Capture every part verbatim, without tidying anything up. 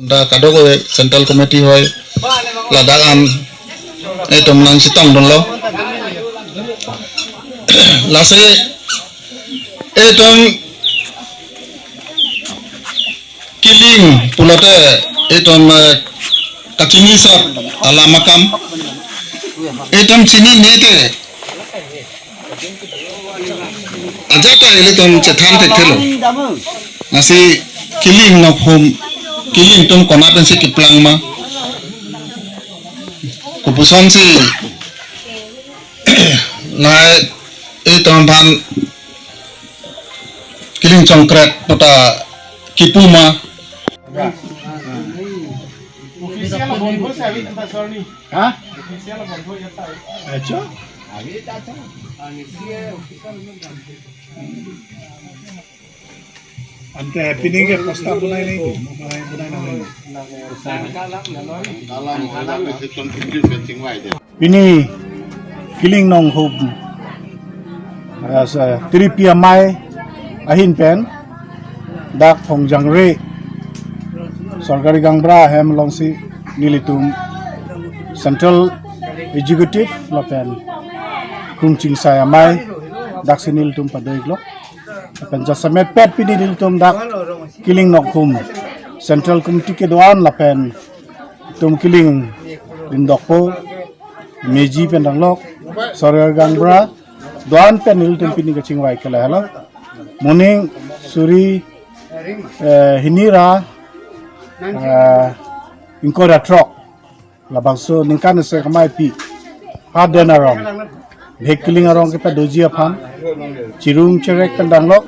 Da kadokave Central Committee hoi ladak an itum nangchetongdunlo. Lasi itum kiling pulote itum, eh, kachingri sot alam akam. Itum chininete ajat ta ilitum chethan thekthelo. Lasi kiling nokhum, kiling atum konat pensi keplang ma? Kopuson si lahai itum aphan kiling chongkret puta kipu ma? हाँ? अच्छा। Ante happening ke poster bonai nangji, bonai, bonai nangji. Pini kiling nonghum, eh, sa, Tripi Amei ahin pen dak Thongjangre Sorkari Gaonbura ahem alongsi nelitum Central Executive lapen Krungchingsai Amei daksi nelitum pado-iklo. Lapen jasemet pet pini nelitum dak kiling nokhum Central Committee kedo-an lapen itum kiling Lindokpo, Meji pen danglok, Sorkari Gaonbura do-an pen nelitum pini kachingvai ke lahelo. Moning suri, eh, hini ra, eh, ingkoi ra throk, labangso ningkan isi kamaipi aden arong, bhek kiling arong kepadoji aphan, chirum cherek pen danglok,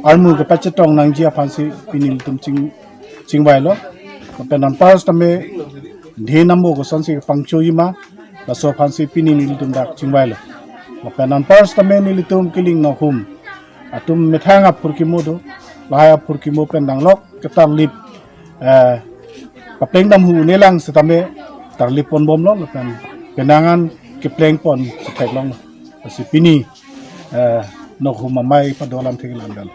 armu kepachetong nangji aphansi pini nelitum ching, chingvailo. Lapen anpar sitame dhen amo kosonsi pangchoji ma, laso aphansi pini nelitum dak chingvailo. Lapen anpar sitame nelitum kiling nokhum atum methang aphurkimo do, lahai aphurkimo pen danglok ketarlip, eh, kapleng dam hu nelang sitame tarlip ponbomlo, lapen penang an kepleng pon si theklonglo. Lasi pini, eh, nokhum amei pado alam thek lang dal.